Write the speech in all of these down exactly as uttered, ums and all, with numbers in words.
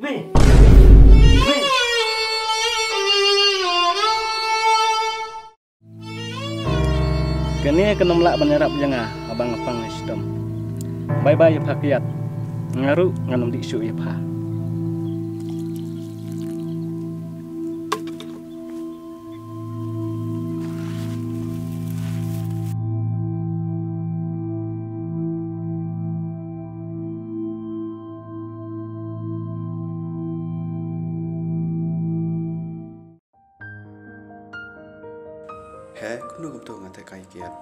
Kane kan ym lah ban ïarap ïa nga haba nga pang shitom. Bye bye ïa pha kiad. Nga ruh ngan ym dih shuh ïa pha. He, kumno kumto nga te kai kiad.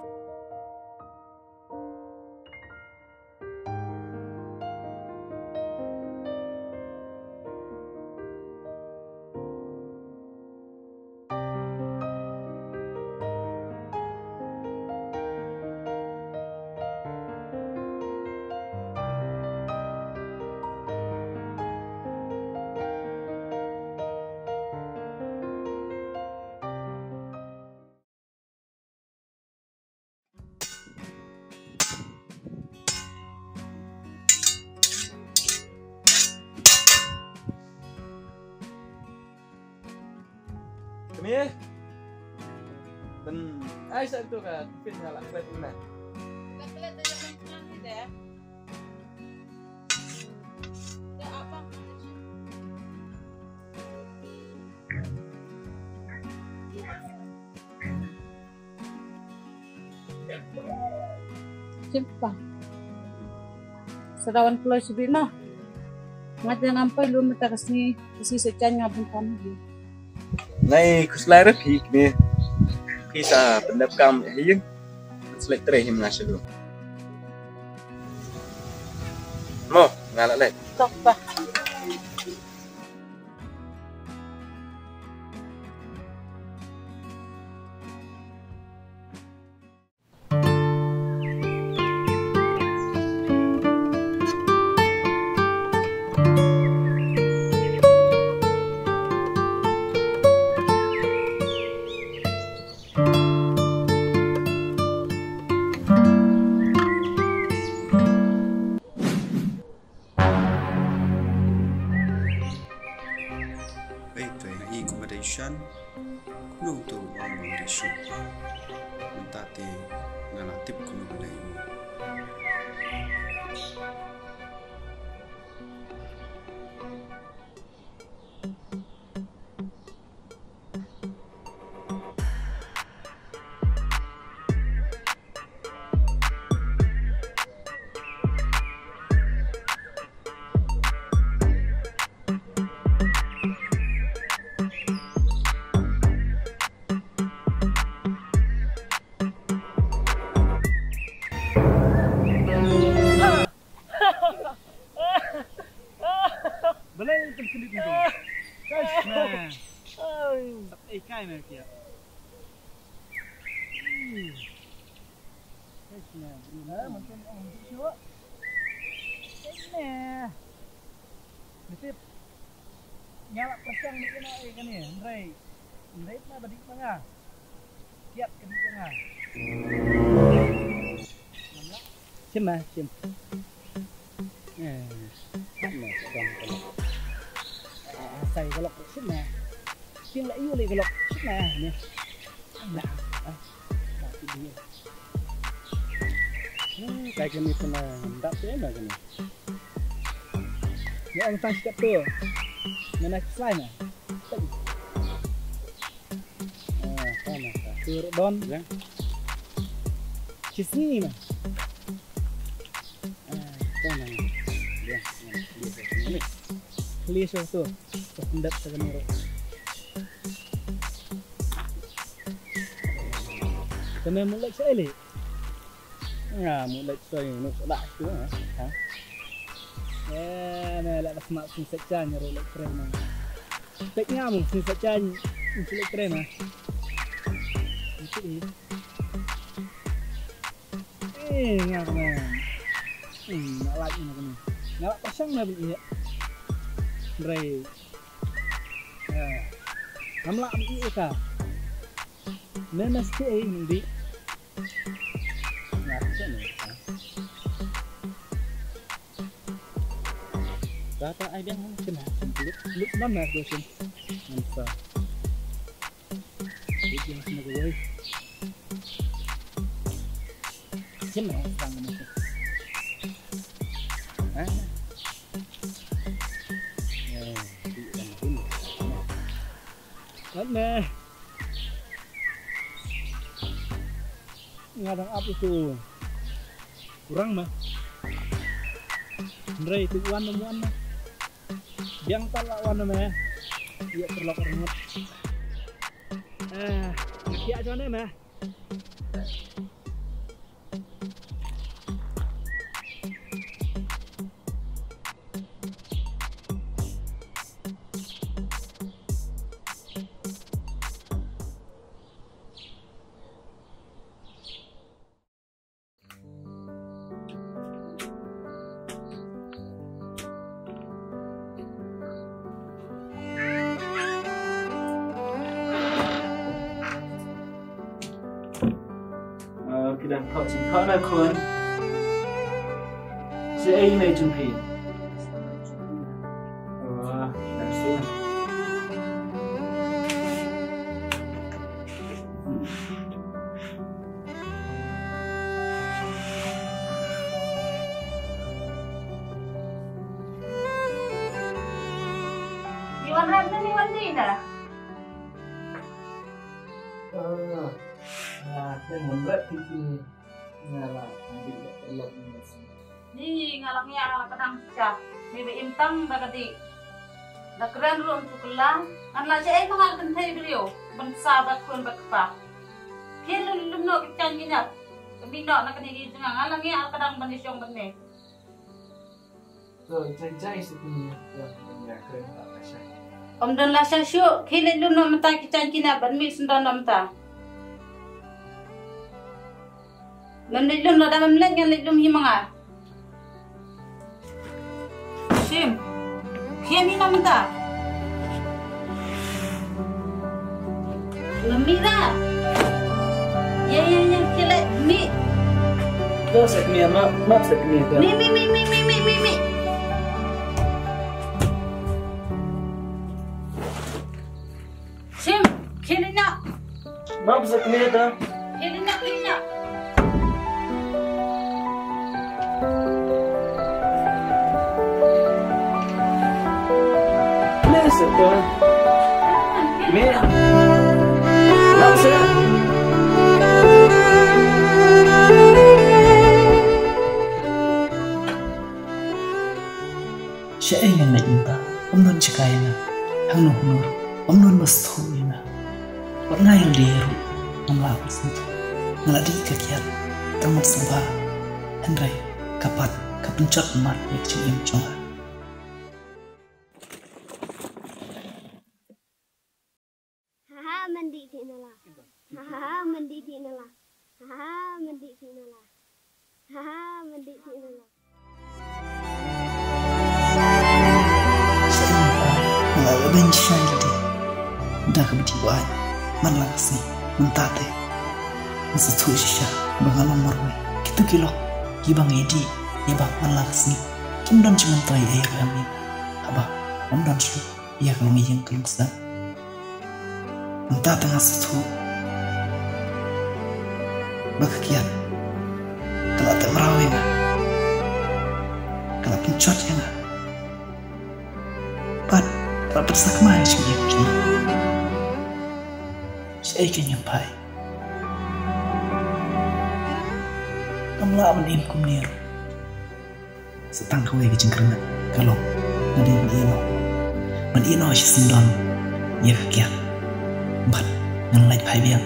Kmie. Pyn ai sa tu ka pyn nga la klet na. Ka klet da jalan tengah ni deh. Da apa? Shim pa. Sa da wan kloi shibit noh. Nga te ngam poi lum mynta ka sngi, ka sngi Saitjaiñ nga bun kam hi. Nai khuslai re phi kmie. Phi sa pyndep kam ha ïing. Select trai hi mynta sha lum. Mo, nga la leit. Tok pa. Ei, to ïa i kumba dei shan, kumno to wan bang dei shu. Mynta te nga la tip kumno ba dei u. Balei kum kynit ntu? Kais me. Sap ei kai me kia. Kais me. Kais me. Nasib. Nga la pyrshang dih ïa no ei kane, hynrei. Hynrei ma ba dih ma nga. Kiad ka dih ma nga. Shim ma, shim. Eh, shim ma, shim ma. Ah, ah, sai ka lok, shim ma. Shim la ïu le ka lok, shim ma, ne. Na, ah, na, shim ma. Hmm, kai kane pynah, dap te na kane. Ïa ong tang step tu. Mana slai na. Ah, tang na. Tu don. Ya. Chisni na. Ah, tang na. Ya. Kli shuh tu. Shuh ndat sa kane ro. Kane mulai sa ele. Nga mu leit soi nuk dak tu ha. Eh, me la smat sing secha nyeru leit tren na. Tek nga mu sing secha nyeru leit tren na. Itu ni. Eh, nga kena. Hmm, nak lagi nak kena. Nak pasang lah beli. Rei. Eh. Namla beli ka. Me mesti eh nanti. Nga rasa ni. Ta ta ai biang shen ha. Lut lut non na do shen. Ngan sa. Lut biang shen na kawei. Shen na bang na shen. Ha? Eh, di bang na shen. Lat me. Nga dang ap itu. Kurang ma. Hynrei tu wan wan ma. Biang tal la wan ma. Ïa perlok rngut. Eh, nga kiak jone ma. Ki dang khot sing khot na khun. Shaei mei jong phi? Oh, dang sing. Iwan rap na ni wan di na. Ah, ah, kan mun rap phi. Nga la ambil dah telok ni nasi. Ni nga la ngiah nga la kdang shisha. Ni ba im tang da ka dih. Da kren ruh tu kela. Ngan la sha ei ma nga la kynthei briew. Ban sa ba khun ba kpa. Khie lum lum noh ki chan ki nap. Ka mih noh na kane ki jnga nga la ngiah la kdang ban ïashong ban ne. Ym don la sha shuh, khie leit lum noh mynta ki chan ki nap ban mih syndon noh mynta. Mem leit lum noh, da mem leit ngan leit lum hi ma nga. Shim, khie mih noh mynta. Mih da. Ïa, ïa, ïa, khie leit, mih. Map sa kmie, map, map sa kmie. Mih, mih, mih. Shim, khie leit noh. Map sa kmie da. Khie leit noh, khie leit noh. Meh sa ka. Meh. Map sa. Shaei ngan leit mynta, ym don jaka ïa nga. Hangno hangno ruh ym don ba sngewthuh ïa nga. Wat nga ïa lade ruh ngam lah ban sngewthuh. Nga la dih ka kiad tang ban sngewbha, hynrei ka pat ka pynjot mat ïa ka jingim jong nga. Ha ha, mendih ti nala. Ha ha, mendih ti nala. Ha ha, mendih ti nala. Ha ha, mendih ti nala. Shisha, nga la beiñ shisha ïa lade. Da kaba dih ba aiñ man la ka sngi mynta te. Nga sngewthuh shisha ba nga long marwei. Kito ki lok kiba nga ïa dih ïa ba man la ka sngi kim don jingmyntoi ïa ka kam ïa nga. Haba ym don shuh ïa ka longïing ka longsem. Mynta te nga sngewthuh ba ka kiad ka la tep mraw ïa nga, ka la pynjot ïa nga, bad ka la pynsakma ïa ka jingim jong nga. Shaei kein ngan phai? Ngam lah ban im kumne ruh. Sa tang kawei ka jingkyrmen ka long nga dei ban ïeh noh, ban ïeh noh sha syndon ïa ka kiad. Bad ngan leit phai biang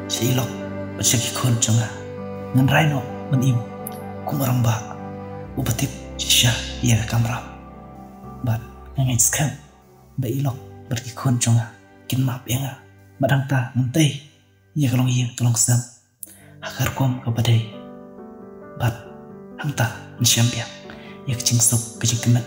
sha i lok bad sha ki khun jong nga. Ngan rai noh ban im kum u rangbah uba tip shisha ïa ka kamram. Bad nga ngeit skhem ba i lok bad ki khun jong nga kin map ïa nga. Bad hangta ngan tei ïa ka longïing ka longsem ha ka rukom kaba dei. Bad hangta ngan shem biang ïa ka jingsuk ka jingkmen